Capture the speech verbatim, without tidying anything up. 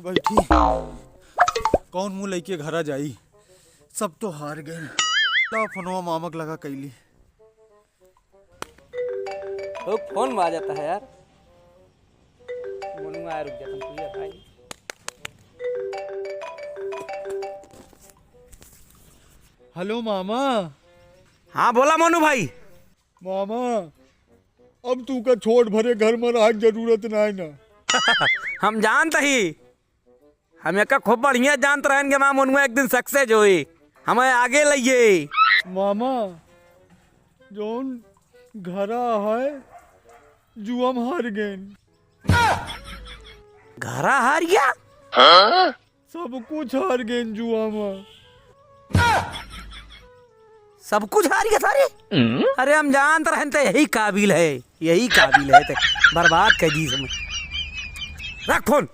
बैठी, कौन मुँह लइके घरा जाई? सब तो हार गए। ला फोनवा मामा के लगा कैली। ओ, फोन में आ जाता है यार। मोनू आया, रुक जा, तुम पूजा भाई। हेलो मामा। हाँ, बोला मोनू भाई। मामा, अब तू का छोट भरे घर में रहे के जरूरत नाहीं ना। हम जानत ही, हम एका खूब बढ़िया जानत रहन कि हमार मोनुआ एक दिन सक्सेस होई, हमें आगे लइये। मामा, जौन घरा है, जुआ में हार गएन। घरा हार गया? सब कुछ हार गएन जुआ में। सब कुछ हार गया सारे? अरे हम जानत रहन ते यही काबिल है, यही काबिल है ते। बर्बाद कर दी समय। रख फोन।